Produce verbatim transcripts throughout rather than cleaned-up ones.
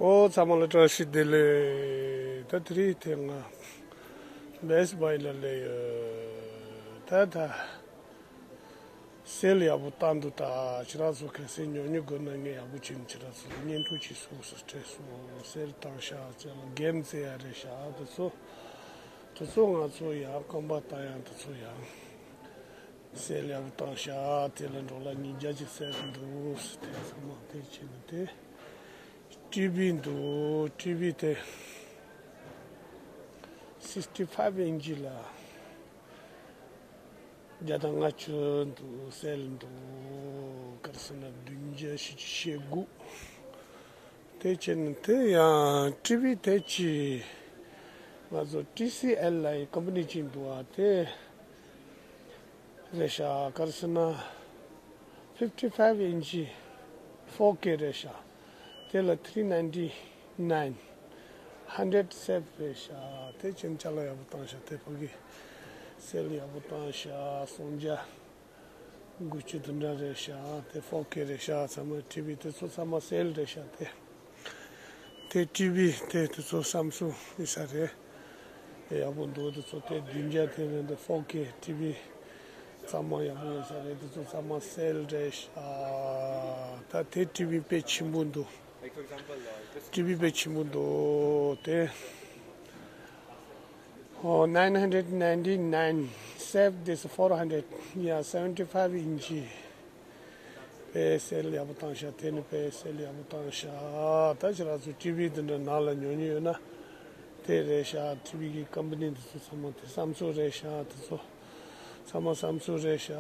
ཨོ་ཚང་མ་ལ་བཀྲ་ཤིས་བདེ་ལེགས། ད་དེ་རིང་དེ་ང་བེ་སི་བྷའི་ལ་སླེབས་ཡོད། ད་ད་སེལ་ཡག་པོ་བཏང་འདུག་ད་ཁྱེད་རང་ཚོ་གལ་སྲིད་ཉོ་ཉོ་དགོས་ན་ངས་ཡག་པོ་བྱིན། ཁྱེད་རང་ཚོ་བརྙན་ཐུང་ཅིག་བཟོ་ཟེར་སྤྲད་སོང་། སེལ་བཏང་ཤག་ཅེས་ལ་གེམ་རྩེ་ཡ་རེད་ཤག་དེ་ཚོ་དེ་ཚོ་ང་ཚོ་ཡང་རྐང་པ་བཏང་ཡག་དེ་ཚོ་ཡང་སེལ་ཡག་པོ་བཏང་ཤག་དེ་ལ་འགྲོ་ལ་ཉིས་བརྒྱ་ཅིག་སེལ་འདུག་དེ་ཚང་མ་དེ་བྱས་ནས་དེ་ཊི་ཝི་འདུག་ཊི་ཝི་དེ་སིག་སི་ཊི་ཕའིབ་ཨིན་ཅི་ལ་བརྒྱ་དང་ལྔ་བཅུ་འདུག་སེལ་འདུག་ག་རེ་ཟེར་ན་བདུན་བརྒྱ་བཞི་བཅུ་ཞེ་དགུ། དེ་བྱས་ནས་དེ་ཡང་ཊི་ཝི་དེ་ཅི་ང་ཚོ་ཊི་སི་ཨེལ་ལ་ཡི་ཀམ་པ་ནི་ཅིག་འདུག་ཨ། དེ་རེད་ཤག་ག་རེ་ཟེར་ན་ཕིབ་ཊི་ཕའིབ་ཨིན་ཅི་ཕོར་ཀེ་རེད་ཤག་དེ་ལ་ཐི་རི་ནའིན་ཊི་ནའིན། ཧན་ཌེ་རེཌ་སེབ་རེད་ཤག་དེ་ཅན་ཅ་ལག་ཡག་པོ་བཏང་ཤག་དེ་ཕ་གི་སེལ་ཡག་པོ་བཏང་ཤག་སུམ་བརྒྱ་དགུ་བཅུ་དེ་འདྲ་རེད་ཤག་དེ་ཕོར་ཀེ་རེད་ཤག་ཚང་མ་ཊི་ཝི་དེ་ཚོ་ཚང་མ་སེལ་རེད་ཤག་དེ། དེ་ཊི་ཝི་དེ་དེ་ཚོ་སམ་སུང་ཡིན་ས་རེད། དེ་ཡག་པོ་འདུག་དེ་ཚོ་དེ་བདུན་བརྒྱ་དེ་རེད། འདི་ཕོར་ཀེ་ཊི་ཝི་ཚང་མ་ཡག་པོ་ཡིན་ས་རེད། དེ་ཚོ་ཚང་མ་སེལ་རེད་ཤག་ད་དེ་ཊི་ཝི་དཔེ་ཆེན་པོ་འདུག་ཊི་ཝི་དཔེ་ཆེན་པོ་འདུག་དེ། Oh, nine hundred ninety-nine, save this four hundred. Yeah, seventy-five inch. དཔེ་སེལ་ཡག་པོ་བཏང་ཤག་དེ་ནི་དཔེ་སེལ་ཡག་པོ་བཏང་ཤག་ད་ཁྱེད་རང་ཚོ་ཊི་ཝི་འདི་འདྲ་ནང་ལ་ཉོ་ཉོ་ཡོད་ན། དེ་རེད་ཤག་ཊི་ཝི་གི་ཀམ་པ་ནི་འདི་ཚོ་ཚང་མ་དེ་སམ་སུང་རེད་ཤག་དེ་ཚོ་ཚང་མ་སམ་སུང་རེད་ཤག་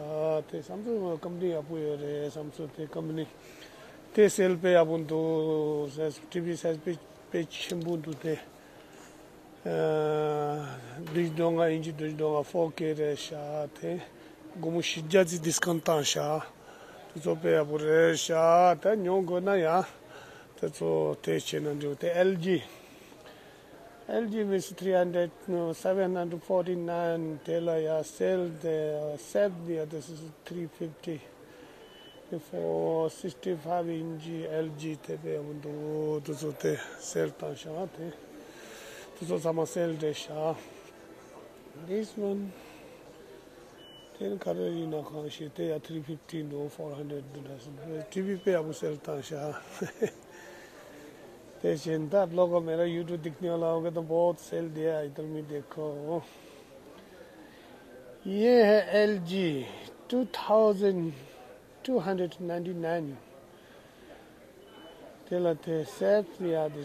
དེ་སམ་སུང་ཀམ་པ་ནི་ཡག་པོ་ཡོད་རེད། སམ་སུང་དེ་ཀམ་པ་ནི་དེ་སེལ་དཔེ་ཡག་པོ་འདུག་སེལ་ཊི་ཝི་སེལ་དཔེ་དཔེ་ཆེན་པོ་འདུག་དེ། ཨ། བདུན་ཅུ་དོན་ལྔ་ཨིན་ཅི་བདུན་ཅུ་དོན་ལྔ་ཕོར་ཀེ་རེད་ཤག་དེ་སྒོར་མོ་བཞི་བརྒྱ་ཙམ་ཌི་སི་ཀའུན་ཊི་བཏང་ཤག་དེ་ཚོ་དཔེ་ཡག་པོ་རེད་ཤག་ད་ཉོ་དགོས་ན་ཡང་དེ་ཚོ་དེ་བྱས་ན་འགྲིག་དེ་ཨེལ་ཇི། ཨེལ་ཇི་བི་སི་ཐི་རི་ཧན་ཌེ་རེཌ་ནོ་སེ་བེན་ཧན་ཌེ་རེཌ་ཕོར་ཊི་ནའིན། དེ་ལ་ཡ་སེལ་དེ་སེབ་དེ་ཡ་དེ་སི་ཐི་རི་ཕིབ་ཊི། དེ་ཕོར་སིག་སི་ཊི་ཕའིབ་ཨིན་ཅི་ཨེལ་ཇི་དེ་དཔེ་ཡག་པོ་འདུག་དེ་ཚོ་དེ་སེལ་བཏང་ཤག་དེ་དེ་ཚོ་ཚང་མ་སེལ་རེད་ཤག This one. དེ་ནི་ག་རེ་ཡིན་ན་གང་ཤེས། དེ་ཡ་ཐི་རི་ཕིབ་ཊི་འདུག་ཕོར་ཧན་ཌེ་རེཌ་འདི་འདྲ་སོང་། ཊི་ཝི་དཔེ་ཡག་པོ་སེལ་བཏང་ཤག་དེ་བཞིན་ད་आप लोगों को मेरा YouTube देखने वाला होगा तो बहुत सेल दिया है, इधर मैं देखो। ये है L G two thousand two hundred ninety nine. དེ་ལ་དེ་སེབ་ཡ་དེ་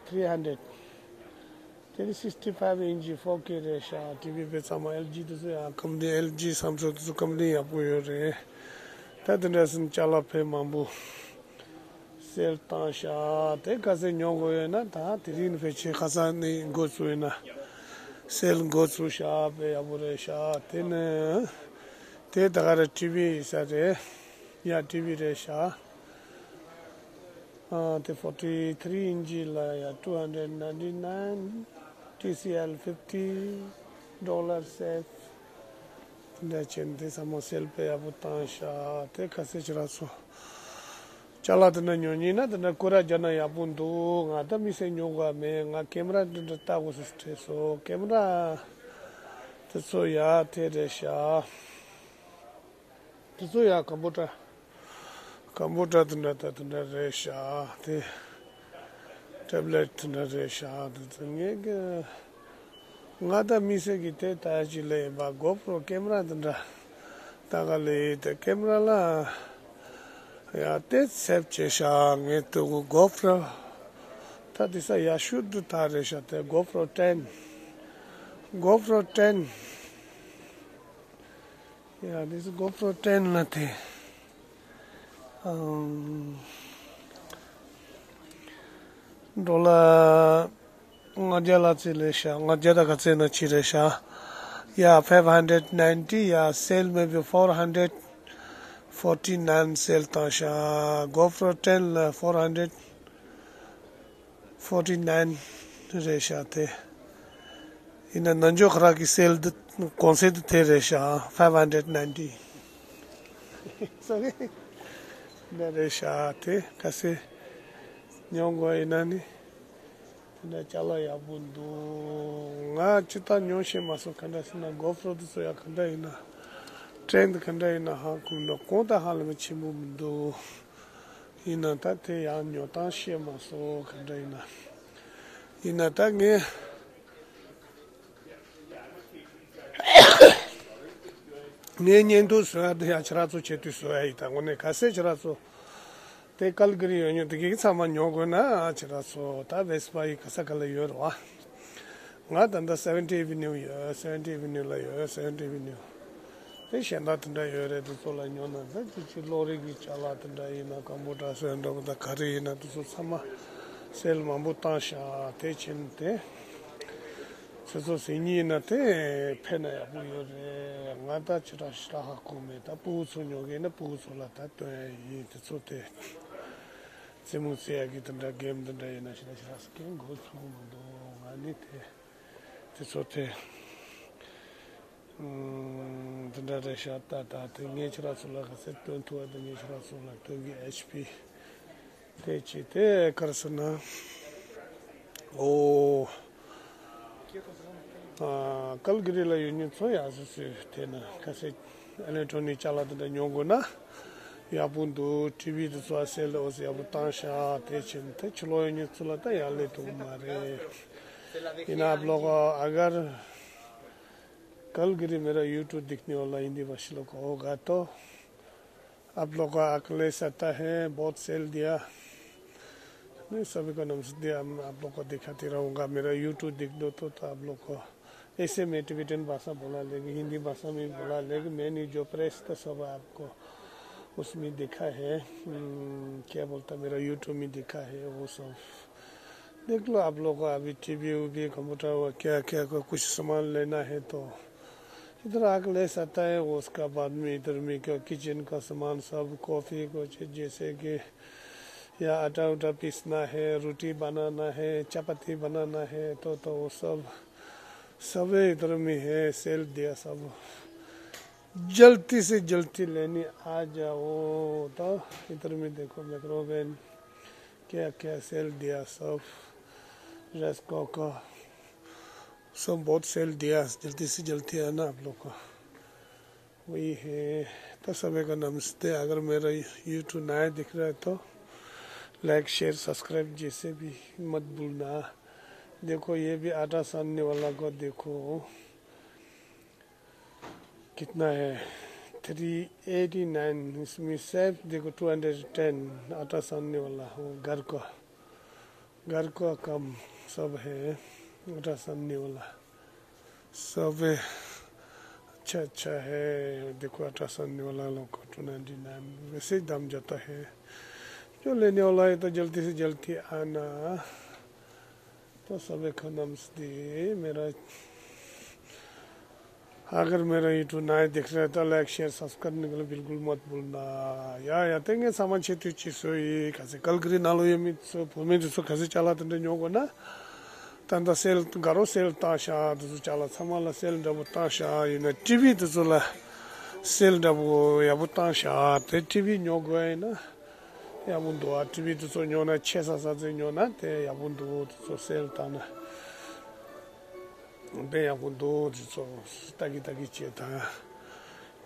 ཐི་རི་ཧན་ཌེ་རེཌ། དེ་ནི་སིག་སི་ཊི་ཕའིབ་ཨིན་ཅི་ཕོར་ཀེ་རེད་ཤག་ཊི་ཝི་དཔེ་ཚང་མ་ཨེལ་ཇི་དེ་ཚོ་ཡང་ཀམ་པ་ནི་ཨེལ་ཇི་སམ་སུང་དེ་ཚོ་ཀམ་པ་ནི་ཡག་པོ་ཡོད་རེད། ད་དེ་འདྲ་སེ་ཅ་ལག་དཔེ་མང་པོ་སེལ་བཏང་ཤག་དེ་ག་ཚད་ཉོ་དགོས་ཡོད་ན་ད་དེ་རིང་ནས་ཕལ་ཆེར་ཁ་སང་ནས་འགོ་བཙུགས་ཡོད་ན་སེལ་འགོ་བཙུགས་ཤག་དཔེ་ཡག་པོ་རེད་ཤག་དེ་ནི་དེ་ད་ག་རེ་ཊི་ཝི་ཡིན་ས་རེད། ཡ་ཊི་ཝི་རེད་ཤག་ཨ། དེ་ཕོར་ཊི་ཐི་རི་ཨིན་ཅི་ལ་ཡ་two hundred ninety nine, ཊི་སི་ཨེལ་fifty dollar save. དེ་འདྲ་བྱས་ནས་དེ་ཚང་མ་སེལ་དཔེ་ཡག་པོ་བཏང་ཤག་དེ་ག་ཚད་ཁྱེད་རང་ཚོ་ཅ་ལག་དེ་འདྲ་ཉོ་མཁན་ཡིན་ན་དེ་འདྲ་སྐོར་ར་རྒྱག་ན་ཡག་པོ་འདུག་ང་ད་དམིགས་བསལ་ཉོ་དགོས་མེད། ང་ཀེམ་ར་འདི་འདྲ་ལྟ་དགོས་ཟེར་དྲན་སོང་། ཀེམ་ར་དེ་ཚོ་ཡ་དེ་རེད་ཤག་དེ་ཚོ་ཡང་ཀམ་པུ་ཊར། ཀམ་པུ་ཊར་དེ་འདྲ་ད་དེ་འདྲ་རེད་ཤག་དེ་ཊེབ་ལེཊ་དེ་འདྲ་རེད་ཤག་དེ་ཚོ་ངས་གི་ང་ད་དམིགས་བསལ་གྱི་དེ་ལྟ་ཅིག་ལས་ཡིན་པ། གོ་པྲོ་ཀེམ་ར་དེ་འདྲ་ད་ག་ལས་དེ་ཀེམ་ར་ལ་ཡང་དེ་སེབ་བྱས་ཤག་ངས་དེ་གོ་པྲོ་ད་དེ་ས་ཡ་ཤུ་དུ་ད་རེད་ཤག་དེ་གོ་པྲོ་ཊེན། གོ་པྲོ་ཊེན། ཡ་དེ་ཚོ་གོ་པྲོ་ཊེན་ལ་དེ་ཨམ། ཌོ་ལར་ལྔ་བརྒྱ་ལ་ཙི་ལས་ཤག་ལྔ་བརྒྱ་ད་ག་ཚད་ན་ཅི་རེད་ཤག་ཡ་five hundred ninety, ཡ་སེལ་མེ་བི་four hundred forty nine སེལ་བཏང་ཤག་གོ་པྲོ་ཊེན་ལ་four hundred forty nine རེད་ཤག་དེ། ཡིན་ན་ནང་ཆོས་ཁ་རག་གི་སེལ་འདི་གོང་ཚད་འདི་དེ་རེད་ཤག five hundred ninety། སོ་རི། འདི་རེད་ཤག་དེ་ག་ཚད། ཉོ་དགོས་ཡིན་ན་ནི། དེ་འདྲ་ཅ་ལག་ཡག་པོ་འདུག་ང་ཅི་ལྟར་ཉོ་ཤེས་མ་སོང་། ག་འདྲ་ཟེར་ན་གོ་པྲོ་དེ་ཚོ་ཡང་ག་འདྲ་ཡིན་ན། ཊེན་དེ་ག་འདྲ་ཡིན་ན་ཧ་གོ་མི་འདུག་གོང་ད་ཧ་ལམ་ཆེན་པོ་མི་འདུག་ཡིན་ན་ད་དེ་ཡང་ཉོ་སྟངས་ཤེས་མ་སོང་། ག་འདྲ་ཡིན་ན། ཡིན་ན་ད་ངས། ངའི་བརྙན་ཐུང་བཟོ་ཡ་དེ་ཡང་ཁྱེད་རང་ཚོ་ཆེད་དུ་བཟོ་ཡ་ཡིན། ད་དངོས་གནས་གལ་སྲིད་ཁྱེད་རང་ཚོ་དེ་ཀལ་གི་རི་ཡོད་མྱོང་དེ་གི་ཚང་མ་ཉོ་དགོས་ན། ཁྱེད་རང་ཚོ་ད་ཝེ་སི་པ་ཡི་ག་ས་ག་ལ་ཡོད་རེད་བ། ང་ད་ལྟ་སེ་ཝེན་ཊི་ཨེ་ཝེ་ནིའུ་ཡོད། སེ་ཝེན་ཊི་ཨེ་ཝེ་ནིའུ་ལ་ཡོད། སེ་ཝེན་ཊི་ཨེ་ཝེ་ནིའུ་དེ་གཞན་དག་དེ་འདྲ་ཡོད་རེད། དེ་ཚོ་ལ་ཉོ་ན་ད་ཅི་ཅི་གློག་རིག་གི་ཅ་ལག་དེ་འདྲ་ཡིན་ན། ཀམ་པུ་ཊར་ཟེར་འདྲ་པོ་དང་ག་རེ་ཡིན་ན་དེ་ཚོ་ཚང་མ་སེལ་མང་པོ་བཏང་ཤག་དེ་ཕྱིན་ཏེ། ཚེ་སྲོག་ཟིན་གཉིས་ན་དེ་ཕན་ན་ཡག་པོ་ཡོད་རེད། ང་ད་ཅི་ལྟར་ཞེ་དྲག་ཧ་གོ་མེད། ད་ཕྲུ་གུ་ཚོ་ཉོ་གི་ན་ཕྲུ་གུ་ཚོ་ལ་ད་སྟོན་ཡ་ཡིན། དེ་ཚོ་དེ་རྩེད་མོ་རྩེ་ཡ་གི་དེ་འདྲ་གེམ་དེ་འདྲ་ཡིན་ན་ཞེ་དྲག་ཞེ་དྲག་སྐྱེན་འགོ་ཚུགས་གི་མི་འདུག་ང་ནི་དེ་དེ་ཚོ་དེ་ཨུམ་དེ་འདྲ་རེད་ཤག་ད་ད་དེ་ངས་ཁྱེད་རང་ཚོ་ལ་ག་ཚོད་སྟོན་ཐུབ་པ་དེ་ངས་ཁྱེད་རང་ཚོ་ལ་སྟོན་གི། ཨེཆ་པི་དེ་ཅི་དེ་ག་རེ་ཟེར་ན། ཨོ། ཨ། ཀལ་གི་རི་ལ་ཡོད་མཁན་ཚོ་ཡག་སོ་སོས་དེ་ན་ག་ཚོད་ཨེ་ལེག་ཊོ་ནིག་ཅ་ལག་དེ་འདྲ་ཉོ་དགོས་ན་ཡག་པོ་འདུག་ཊི་ཝི་དེ་ཚོ་ཨ་སེལ་ཨོ་སེ་ཡག་པོ་བཏང་ཤག་དེ་ཕྱིན་ད་ཕྱི་ལོགས་ཡོད་མཁན་ཚོ་ལ་ད་ཡག་ལས་ཐུབ་མ་རེད། ཡིན་ན་आप लोग अगर कल गिरी मेरा YouTube देखने वाला हिंदी भाषी लोग होगा तो आप लोग का आकले सत्ता है, बहुत सेल दिया। नहीं, सभी को नमस्ते। हम आप लोग को दिखाते रहूँगा। मेरा YouTube देख दो तो, तो आप लोग को ऐसे मैं टिबेटन भाषा बोला लेकिन हिंदी भाषा में बोला लेकिन मैंने जो प्रेस था सब आपको उसमें देखा है। हम्म, क्या बोलता, मेरा YouTube में देखा है वो सब। देख लो आप लोग को अभी टीवी उवी कंप्यूटर व क्या क्या को कुछ सामान लेना है तो इधर आके ले सकता है। उसका बाद में इधर में क्या किचन का सामान सब, कॉफी को च-, जैसे कि या आटा उटा पीसना है, रोटी बनाना है, चपाती बनाना है, तो तो वो सब सब इधर में है। सेल दिया सब। जल्दी से जल्दी लेने आ जाओ। तो इधर में देखो माइक्रोवेव क्या क्या सेल दिया सब। राइस कुकर सब बहुत सेल दिया। जल्दी से जल्दी आना आप लोग को। वही है। तो सभी को नमस्ते। अगर मेरा YouTube नया दिख रहा है तो लाइक शेयर सब्सक्राइब जैसे भी मत भूलना। देखो ये भी आटा सानने वाला को देखो। कितना है? Three eighty nine. इसमें सेफ देखो, टू हंड्रेड टेन। आटा सानने वाला वो घर का, घर का काम सब है। आटा सानने वाला सब है। अच्छा अच्छा है। देखो आटा सानने वाला लोग को टू नाइन्टी नाइन। वैसे ही दाम जाता है। जो लेने वाला है तो जल्दी से जल्दी आना। तो सभी को नमस्ते। मेरा अगर मेरा YouTube नया दिख रहा है तो लाइक शेयर सब्सक्राइब करने के लिए बिल्कुल मत भूलना। या या तेंगे सामान छे तु ची सोई कसे कल ग्री नालो ये मी सो भूमि तु सो कसे चाला तंदे न्यो को ना। तंदा सेल गारो सेल ताशा तु सो चाला समाला सेल डबो ताशा। इना टीवी तु सो ला सेल डबो या बो ताशा। ते टीवी न्यो को है ना। ཡག་པོ་འདུག་ཨ། ཊི་ཝི་དེ་ཚོ་ཉོ་ན་ཆེ་ས་ས་ཚོ་ཉོ་ན་དེ་ཡག་པོ་འདུག་དེ་ཚོ་སེལ་བཏང་ན་དཔེ་ཡག་པོ་འདུག་དེ་ཚོ་ལྟ་གི་ལྟ་གི་བྱེད་དང་།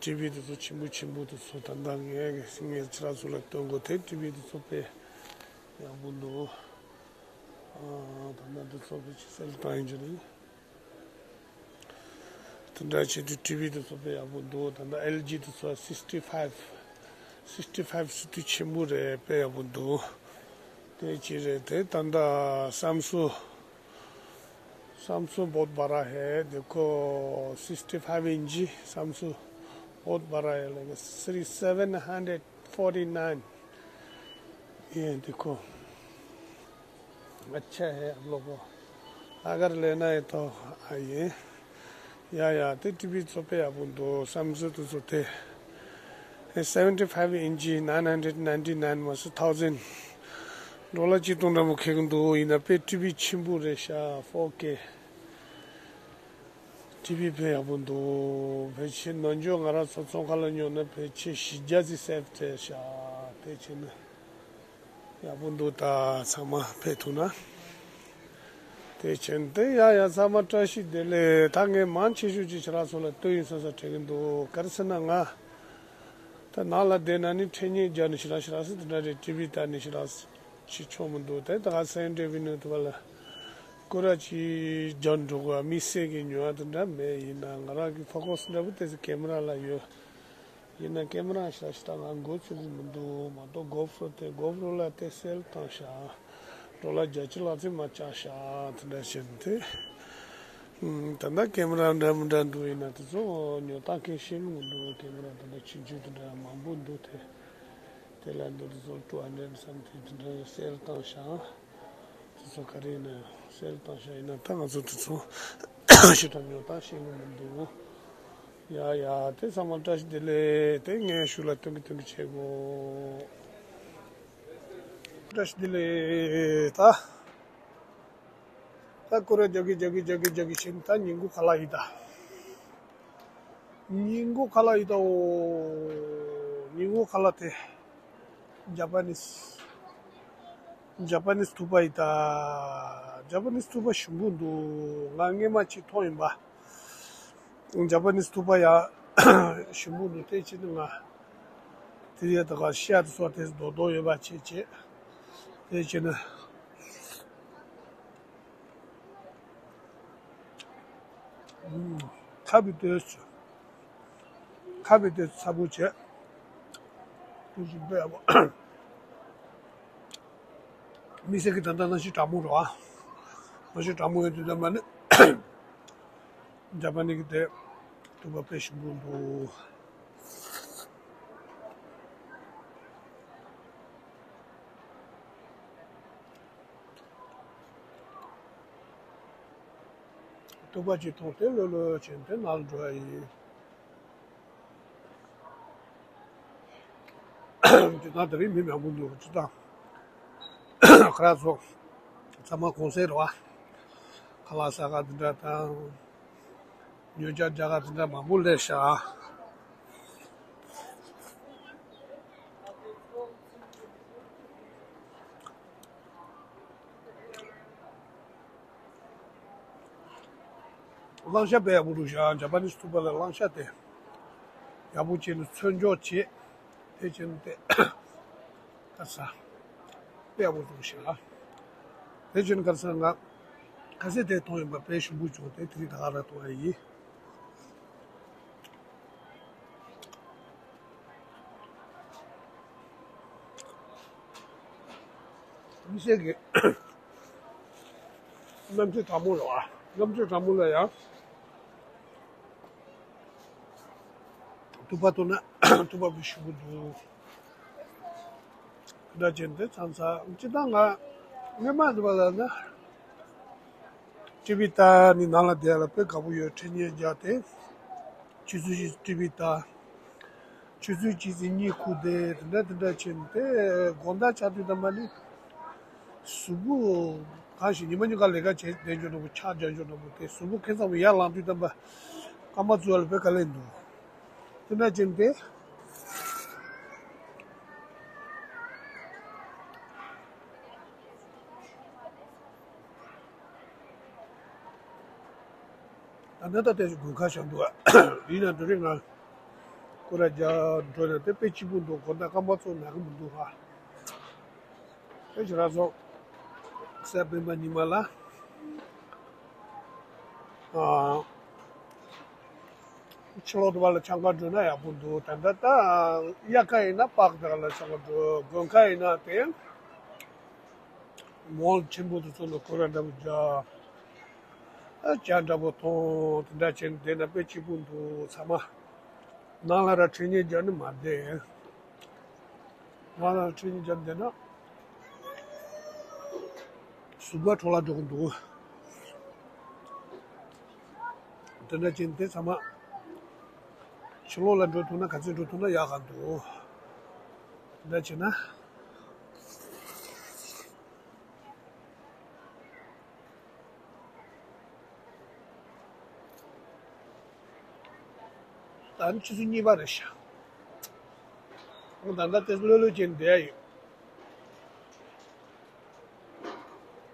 ཊི་ཝི་དེ་ཚོ་ཆེན་པོ་ཆེན་པོ་དེ་ཚོ་ད་ལྟ་ངས་ངས་ཁྱེད་རང་ཚོ་ལ་སྟོན་དགོས། དེ་ཊི་ཝི་དེ་ཚོ་དཔེ་ཡག་པོ་འདུག་ཨ། ད་ལྟ་དེ་ཚོ་དཔེ་ཆ་སེལ་བཏང་ཡིན་རྒྱུ་རེད། དེ་འདྲ་བྱེད་དུས་ཊི་ཝི་དེ་ཚོ་དཔེ་ཡག་པོ་འདུག་ད་ལྟ་ཨེལ་ཇི་དེ་ཚོ་སིགས་ཊི་ཕའིབ། སིགས་ཊི་ཕའིབ་ཟེར་དུས་ཆེན་པོ་རེད། དཔེ་ཡག་པོ་འདུག་དེ་ཅི་རེད། དེ་ད་ལྟ་སམ་སུང་། སམ་སུང་बहुत बड़ा है। देखो सिक्सटी फाइव इंची। सैमसंग बहुत बड़ा है। लेकिन सिर्फ सेवन हंड्रेड फोर्टी नाइन। ये देखो। अच्छा है आप लोग को अगर लेना है तो आइए। या या ते टीवी चोपे आप दो समझो तो सोते सेवेंटी फाइव इंची नाइन हंड्रेड नाइन्टी नाइन में से थाउजेंड डॉलर ची तुम रमु खेक दो इन पे टीवी छिम्बू रेशा फोर के टीवी पे आप दो पे छे नंजो ngara so so kala nyo na pe che shija zi sef te sha te che na ཡག་པོ་འདུག་ད་ཚང་མ་ཕེབས་ཐུབ་ན། དེ་བྱས་ཏེ་ཡ་ཡ་ཚང་མ་བཀྲ་ཤིས་བདེ་ལེགས། ད་ངས་མང་ཆེ་ཤོས་ཀྱི་ཁྱེད་རང་ཚོ་ལ་སྟོན་ཡིན་ས་ས་དྲན་གྱི་འདུག་ག་རེ་ཟེར་ན་ང་ད་ནང་ལ་བསྡད་ན་ནི་འཕྲིན་ཉན་རྒྱག་ནི་ཞིག་རང་ཞིག་རང་སེ་དེ་འདྲ་རེད། ཊི་བི་ལྟ་ནི་ཞིག་རང་ཞིག་ཆོག་མི་འདུག་དེ་ད་ག་སེ་འབྲས་བུ་ནི་དུ་བ་ལ་སྐོར་ར་ཅིག་རྒྱག་འགྲོ་དགོས། དམིགས་བསལ་གྱི་ཉོ་བ་དེ་འདྲ་མེད། ཡིན་ན་ང་རང་གི་ཕོ་ཁོ་སི་འདྲ་པོ་དེ་ཚོ་ཀེ་མ་ར་ལ་ཡོད། ཡིན་ན་ཀེ་མ་ར་ཤ་ཤ་ང་མགོ་ཚོད་ཀྱི་མི་འདུག་མ་གཏོགས་གོ་པྲོ་དེ་གོ་པྲོ་ལ་དེ་སེལ་བཏང་ཤག་ཌོ་ལར་བརྒྱད་ཅུ་ལྷག་ཙམ་མ་བཅག་ཤག་དེ་འདྲ་བྱས་ནས་དེ། ད་ལྟ་ཀེ་མ་ར་འདྲ་མི་འདྲ་འདུག་ཡིན་ན་དེ་ཚོ་ཉོ་སྟངས་གང་ཤེས་ཀྱི་མི་འདུག་ཀེ་མ་ར་དེ་འདྲ་ཆུང་ཆུང་དེ་འདྲ་མང་པོ་འདུག་དེ། དེ་ལ་འདི་དེ་ཚོ་two hundred something དེ་འདྲ་སེལ་བཏང་ཤག་དེ་ཚོ་ག་རེ་ཡིན་ན་སེལ་བཏང་ཤག་ཡིན་ན་ད་ང་ཚོ་དེ་ཚོ་ཞེ་དྲག་ཉོ་སྟངས་ཤེས་ཀྱི་མི་འདུག་ཡ་ཡ་དེ་ཚང་མ་བཀྲ་ཤིས་བདེ་ལེགས། དེ་ངས་ཤུགས་ལ་སྟོན་གི་སྟོན་གི་བྱེད་དགོས། བཀྲ་ཤིས་བདེ་ལེགས། ད་ད་སྐོར་ར་རྒྱག་གི་རྒྱག་གི་རྒྱག་གི་རྒྱག་གི་བྱས་ནས་ད་ཉིན་གུང་ཁ་ལག་ཡིན་ད། ཉིན་གུང་ཁ་ལག་ཡིན་ད། འོ། ཉིན་གུང་ཁ་ལག་དེ། ཇ་པ་ནིས། ཇ་པ་ནིས་ཐུག་པ་ཡིན་ད། ཇ་པ་ནིས་ཐུག་པ་ཞིམ་པོ་འདུག་ང་སྔས་མ་ཅིག་མཐོང་ཡིན་པ། ཇ་པ་ནིས་ཐུག་པ་ཡ། ཞིམ་པོ་འདུག་དེ་ཕྱིན་ནི་ང་། དེ་ཡ་ད་ག་ཤ་དེ་སོགས་དེ་རྡོག་རྡོག་ཡོད་པ་བྱས་བྱས། དེ་ཕྱིན་ནི། ཁ་བི་དོས། ཁ་བི་དོས་ཚ་པོ་བྱས། དུས་སུ་སྤེལ་བ། མི་སེར་གྱི་ད་ལྟ་གནམ་གཤིས་གྲང་མོ་རེད་བ། གནམ་གཤིས་གྲང་མོ་ཡོད་དུས་ད་མ་ནི། ཇ་པ་ནི་གི་དེ། ཐུག་པ་དཔེ་ཞིམ་པོ་འདུག་ཐུག་པ་ཅིག་འཐུང་སྟེ་ལྷོད་ལྷོད་བྱས་ཏེ་ནང་ལ་འགྲོ་ཡ་ཡིན། འདི་དང་དེ་རིང་མི་མང་པོ་འདུག་སྤྱིར་བཏང་ཁ་ར་ཚོ་ཚང་མ་གུང་སེང་རེད་བ། ཁ་ལག་ཟ་ག་འདི་འདྲ་དང་། ཉོ་ཆ་རྒྱག་ག་འདི་འདྲ་མང་པོ་སླེབས་ཤག་གླང་ཤ་དཔེ་ཡག་པོ་འདུག་ཤག་ཇ་པ་ནིས་ཐུག་པ་ལ་གླང་ཤ་དེ་ཡག་པོ་བྱས་ནས་ཚོན་སྦྱོར་བྱས། དེ་བྱས་ནས་དེ་ག་ས་དཔེ་ཡག་པོ་འདུག་ཤག་དེ་བྱས་ནས་ག་ས་ང་ཁ་ཟས་དེ་མཐོང་ཡིན་པ་དཔེ་ཞིམ་པོ་བྱུང་། དེ་དེ་རིང་ད་ག་ར་མཐོང་ཡ་ཡིན། མི་ཤེས་ཀྱི། གནམ་གཤིས་གྲང་མོ་ལ་བ། གནམ་གཤིས་གྲང་མོ་ལ་ཡང་ཐུག་པ་ཐུག་ན་ཐུག་པ་བི་ཞུ་གི་འདུག་འདྲ་བྱས་འདི་ཚང་ཚ་སྤྱི་བཏང་ང་སྔོན་མ་འདི་བ་ལ་ན་ཊི་བི་ལྟ་ནི་ནང་ལ་བསྡད་ལ་དཔེ་དགའ་པོ་ཡོད། འཕྲིན་ཡིག་རྒྱག་སྟེ་ཆུ་ཚོད་བཞི་ཊི་བི་ལྟ། ཆུ་ཚོད་གཅིག་ཙམ་གཉིད་ཁུག་སྟེ་དེ་འདྲ་དེ་འདྲ་བྱས་ནས་དེ་དགོང་དག་ཆགས་དུས་ཙམ་པ་ནི་གཟུགས་པོ་གང་ཞིག་ཉི་མ་ཉིན་གང་ལས་ཀ་བྱས་བསྡད་འཇོག་ནོ་ཆགས་བསྡད་འཇོག་ནོ་དེ་གཟུགས་པོ་ཁེ་མཚམས་ཡར་ལངས་དུས་ཙམ་པ་སྐར་མ་བཅུ་ལ་དཔེ་དཀའ་ལས་འདུག་དེ་འདྲ་བྱས་ནས་དེ། ད་ནི་ད་ལྟའི་དགུན་ཁ་བཞག་འདུག་ཡིན་ན་དེ་རིང་ང་སྐོར་ར་རྒྱག་འགྲོ་ན་དེ་དཔེ་སྐྱིད་པོ་འདུག་དགོང་དག་སྐར་མ་ཚོ་ནག་གི་མི་འདུག་ཧ། དེ་ཕྱི་ར་སོགས་གཟའ་སྤེན་པ་ཉི་མ་ལ། ཨ། ཕྱི་ལོགས་དུ་བ་ལ་ཆང་ཁང་འགྲོ་ན་ཡག་པོ་འདུག་ད་ལྟ་ད་དབྱར་ཁ་ཡིན་ན་པག་དག་ལ་ཆང་ཁང་འགྲོ། དགུན་ཁ་ཡིན་ན་དེ། མོལ་ཆེན་པོ་དེ་ཚོ་ནང་སྐོར་ར་འདྲ་པོ་རྒྱག་ཨ་ཇ་འདྲ་པོ་འཐུང་། དེ་འདྲ་བྱས་ནས་བསྡད་ན་དཔེ་སྐྱིད་པོ་འདུག་ཚང་མ། ནང་ལ་ར་འཕྲིན་ཡིག་རྒྱག་ནི་མ་བསྡད། ནང་ལ་ར་འཕྲིན་ཡིག་རྒྱག་བསྡད་ན་གཟུགས་པོ་འཕྲོ་བརླག་འགྲོ་གི་འདུག་དེ་འདྲ་བྱས་ནས་དེ་ཚང་མ་ཕྱི་ལོགས་ལ་འགྲོ་ཐུབ་ན་ག་ཚོད་འགྲོ་ཐུབ་ན་ཡག་ག་འདུག་དེ་འདྲ་བྱས་ན། ད་ནི་ཆུ་ཚོད་གཉིས་པ་རེད་ཤག་ད་ལྟ་དེ་ལྷོད་ལྷོད་བྱས་ནས་བསྡད་ཡ་ཡོད།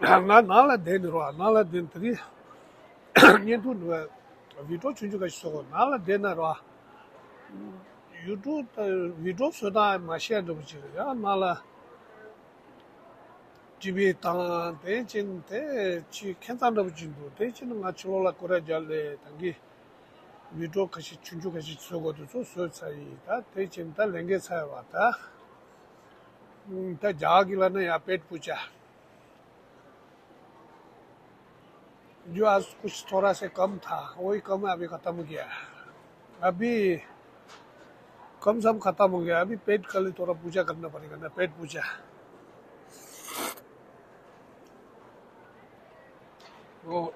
ང་ནང་ལ་བསྡད་ནི་རོ། ནང་ལ་བསྡད་ནི་དེ་རིང་བརྙན་ཐུང་འདུག་བ། བི་ཌི་ཡོ་ཆུང་ཆུང་ག་ཞིག་བཟོ་དགོས། ནང་ལ་བསྡད་ན་རོ། ཡུ་ཊུབ་ད་བི་ཌི་ཡོ་བཟོ་སྟངས་མ་ཤེས་འདྲ་པོ་ཅིག་རེད། ཡང་ནང་ལ་ཊི་ཝི་དང་དེ་ཕྱིན་དེ་ཅི་ཁྱད་མཚར་འདྲ་པོ་ཅིག་འདུག་དེ་ཕྱིན་ང་ཕྱི་ལོགས་ལ་སྐོར་ར་རྒྱག་ལས་ད་གི་བི་ཌི་ཡོ་ཁ་ཤས་ཆུང་ཆུང་ཁ་ཤས་བཟོ་དགོས་འདུག་ཚོ་བཟོས་ཚར་ཡིན། ད་དེ་ཕྱིན་ད་ལས་འགན་ཚར་བ་ད། ད་རྒྱ་གི་ལ་ན་ཡ་पेट पूजा जो आज कुछ थोड़ा से कम था, वही कम अभी खत्म हो गया। अभी कम से कम खत्म हो गया। अभी पेट के लिए थोड़ा पूजा करना पड़ेगा ना, पेट पूजा। वो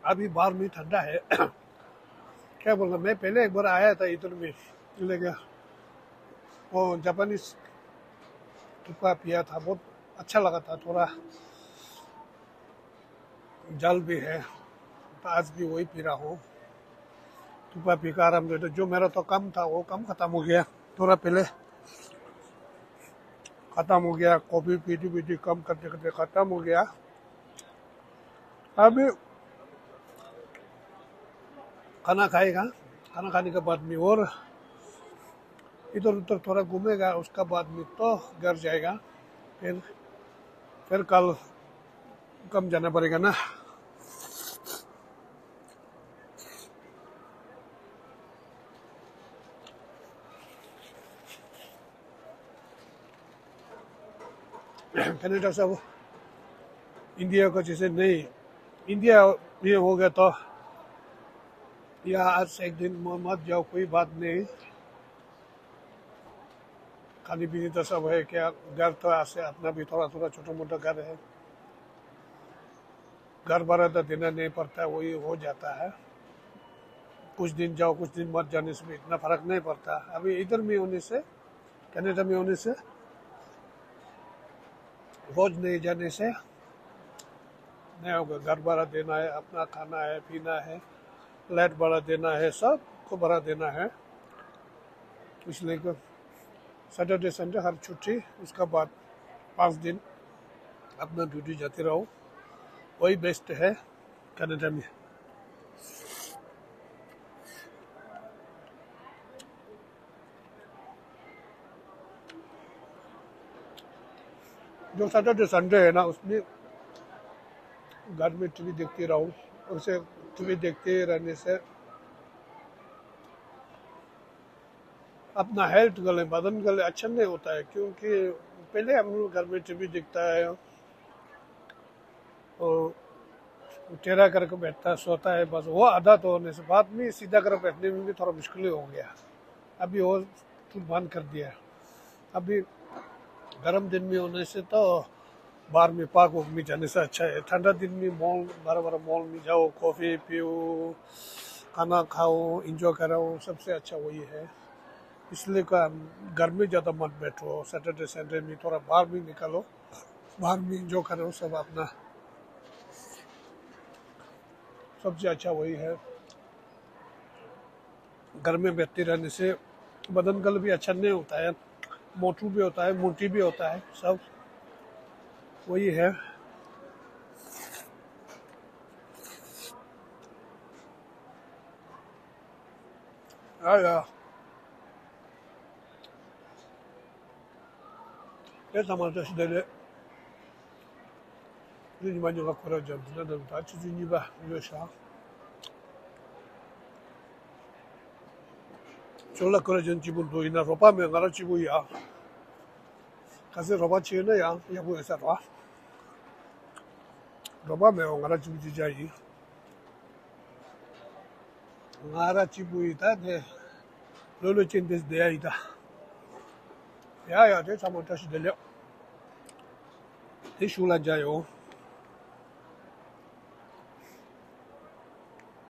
अभी बाहर में ठंडा है। क्या बोलना, मैं पहले एक बार आया था इधर में, लेकिन वो जापानीज थुक्पा पिया था, बहुत अच्छा लगा था। थोड़ा जल भी है, तो आज भी वही पी रहा हूँ। थुक्पा पी कर आराम करते, जो मेरा तो कम था वो कम खत्म हो गया, थोड़ा पहले खत्म हो गया। कॉफी पीते पीते कम करते करते खत्म हो गया। अभी खाना खाएगा, खाना खाने के बाद में और इधर उधर थोड़ा घूमेगा, उसका बाद में तो घर जाएगा। फिर फिर कल कम जाना पड़ेगा ना। कनाडा सब इंडिया को जैसे नहीं, इंडिया में हो गया तो या आज एक दिन म- मत जाओ, कोई बात नहीं। खाने पीने तो सब है क्या, घर तो ऐसे अपना भी थोड़ा थोड़ा छोटा मोटा घर है। घर भाड़ा तो देना नहीं पड़ता है, वही हो जाता है। कुछ दिन जाओ कुछ दिन मत जाने से भी इतना फर्क नहीं पड़ता। अभी इधर में होने से, कनाडा में होने से रोज नहीं जाने से नहीं होगा। घर भाड़ा देना है, अपना खाना है पीना है, लाइट भाड़ा देना है, सबको भाड़ा देना है। इसलिए सैटरडे संडे हर छुट्टी, उसका बाद पाँच दिन अपना ड्यूटी जाते रहो, वही बेस्ट है कनाडा में। जो सैटरडे संडे है ना, उसमें घर में टीवी देखते रहो। उसे टीवी देखते रहने से अपना हेल्थ के लिए, बदन के लिए अच्छा नहीं होता है, क्योंकि पहले हम लोग घर में टीवी देखता है और टेढ़ा करके बैठता है, सोता है, बस वो आदत होने से बाद में सीधा करके बैठने में भी थोड़ा मुश्किल हो गया। अभी वो टूट बंद कर दिया। अभी गर्म दिन में होने से तो बाहर में पार्क वाक में जाने से अच्छा है। ठंडा दिन में मॉल, बड़ा बड़ा मॉल में जाओ, कॉफी पियो, खाना खाओ, एंजॉय करो, सबसे अच्छा वही है। इसलिए का घर में ज़्यादा मत बैठो, सैटरडे संडे में थोड़ा बाहर भी निकलो, बाहर में एंजॉय करो सब अपना। सबसे अच्छा वही है। घर में बैठते रहने से बदन का भी अच्छा नहीं होता है, मोटू भी होता है, मोटी भी होता है, सब वही है। ཡ་ཡ། དེ་ཚང་མ་བཀྲ་ཤིས་བདེ་ལེགས། ཉི་མ་ཉི་མ་ཁོ་ར་འཇམ་དེ་འདྲ་འདུག་ད་ཆུ་ཚོད་གཉིས་པ་ཡོད་ཤག་ཅོ་ལ་ཁོ་ར་འཇམ་གཅིག་པུ་འདུག་ཡིན་ན་རོགས་པ་མེད་ང་རང་གཅིག་པུ་ཡ། ག་ཚོད་རོགས་པ་བྱས་ན་ཡང་ཡག་པོ་ཡོད་ས་རེད་བ། རོགས་པ་མེད་བ་ང་རང་གཅིག་པུ་གཅིག་རྐྱང་ཡིན། ང་ར་གཅིག་པུ་ཡིན་ད་དེ། ལོ་ལོ་ཅན་དེ་བསྡད་ཡ་ཡིན་ད། ཡ་ཡ་དེ་ཚང་མ་བཀྲ་ཤིས་བདེ་ལེགས། དེ་གཞུག་ལ་མཇལ་ཡོང་།